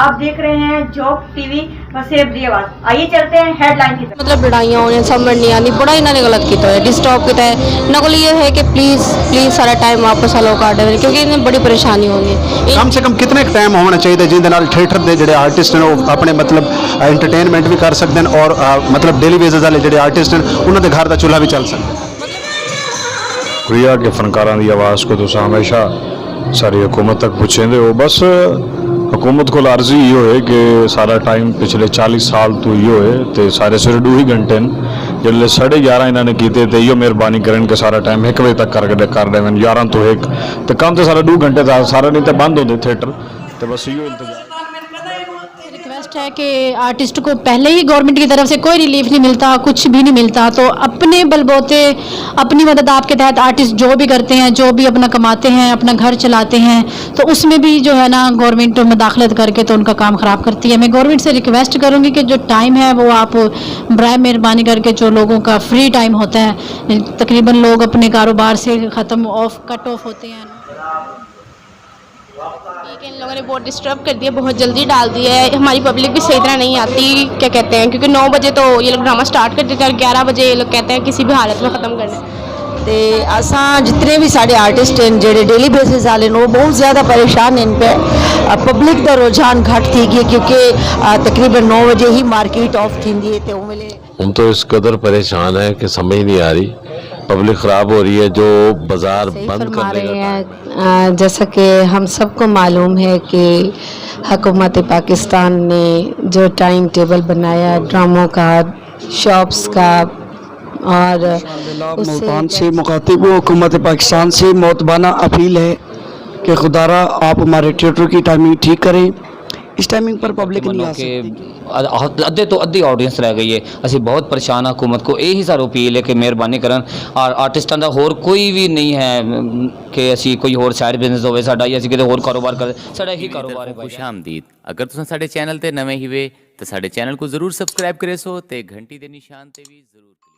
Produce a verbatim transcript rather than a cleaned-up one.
آپ دیکھ رہے ہیں جوک ٹی وی، وسیب دی آواز۔ آئیے چلتے ہیں ہیڈ لائن کی طرف۔ مطلب لڑائیاں ہو رہیاں، سمجھ نہیں آتی، بڑا انہاں نے غلط کیتا ہویا، ڈسٹرب کیتا ہے۔ انہاں کول یہ ہے کہ پلیز پلیز سارا ٹائم واپس الاؤ کر ڈیون، کیونکہ انہیں بڑی پریشانی ہونی ہے۔ کم سے کم کتنے ٹائم ہونا چاہیے جن دے نال تھیٹر دے جڑے آرٹسٹ ہیں وہ اپنے مطلب انٹرٹینمنٹ بھی کر سکتے ہیں اور آ، مطلب ڈیلی بیسز والے جڑے آرٹسٹ ہیں انہاں دے گھر دا چولہا بھی چل سکتا ہے؟ شکریہ کہ فنکاراں دی آواز کوں تساں ہمیشہ ساݙی حکومت تک پہنچیندے ہو۔ بس حکومت کول عرضی ایہو ہے کہ سارا ٹائم پچھلے چالیس سال توں ایہو ہے تے سارے سویرے ݙو ہی گھنٹے ہن، جیڑھلے ساݙے یارہاں انہاں نے کیتے تے ایہو مہربانی کرن کہ سارا ٹائم ہک وڄے تک کر کر ݙیون، یارہاں توں ہک۔ تے کم تے سارا ݙو گھنٹے دا سارا، نہیں تے بند ہوندے تھیٹر۔ تے بس ایہو التجا ہے۔ ریکویسٹ ہے کہ آرٹسٹ کو پہلے ہی گورنمنٹ کی طرف سے کوئی ریلیف نہیں ملتا، کچھ بھی نہیں ملتا، تو اپنے بلبوتے، اپنی مدد آپ کے تحت آرٹسٹ جو بھی کرتے ہیں، جو بھی اپنا کماتے ہیں، اپنا گھر چلاتے ہیں، تو اس میں بھی جو ہے نا گورنمنٹ مداخلت کر کے تو ان کا کام خراب کرتی ہے۔ میں گورنمنٹ سے ریکویسٹ کروں گی کہ جو ٹائم ہے وہ آپ برائے مہربانی کر کے، جو لوگوں کا فری ٹائم ہوتا ہے، تقریباً لوگ اپنے کاروبار سے ختم آف، کٹ آف ہوتے ہیں۔ ٹھیک ہے، ان لوگوں نے بہت ڈسٹرب کر دیا، بہت جلدی ڈال دیا ہے، ہماری پبلک بھی صحیح طرح نہیں آتی، کیا کہتے ہیں، کیونکہ نو بجے تو یہ لوگ ڈرامہ سٹارٹ کر دیتے ہیں اور گیارہ بجے یہ لوگ کہتے ہیں کسی بھی حالت میں ختم کرنا ہے۔ تے اساں جتنے بھی ساڈے آرٹسٹ ہیں جڑے ڈیلی بیسز والے ہیں، وہ بہت زیادہ پریشان ہیں پہ۔ پبلک دا رجحان گھٹ تھی گیا، کیونکہ آ، تقریباً نو بجے ہی مارکیٹ آف تھیندی ہے تے اوں ویلے۔ ہم تو اس قدر پریشان ہیں کہ سمجھ نہیں آ رہی، پبلک خراب ہو رہی ہے، جو بازار بند کرنے کا ٹائم ہے۔ جیسا کہ ہم سب کو معلوم ہے کہ حکومت پاکستان نے جو ٹائم ٹیبل بنایا ہے ڈراموں کا، شاپس کا، اور ملتان سے مخاطب ہوں، حکومت پاکستان سے معتبانہ اپیل ہے کہ خدارا آپ ہمارے تھیٹر کی ٹائمنگ ٹھیک کریں۔ اس ٹائمنگ پر پبلک نہیں آ سکتی۔ ادھے تو ادھی آڈینس رہ گئی ہے۔ اسی بہت پریشان ہاں، حکومت کو یہی سارو اپیل ہے کہ مہربانی کرن، اور آرٹسٹاں دا ہور کوئی بھی نہیں ہے کہ اسی کوئی ہور سائیڈ بزنس ہوے ساڈا یا اسی کتے ہور کاروبار کرے، ساڈا یہی کاروبار ہے۔ خوش آمدید۔ اگر تساں ساڈے چینل تے نویں ہیوے تے ساڈے چینل کو ضرور سبسکرائب کریسو تے گھنٹی دے نشان تے بھی ضرور کلک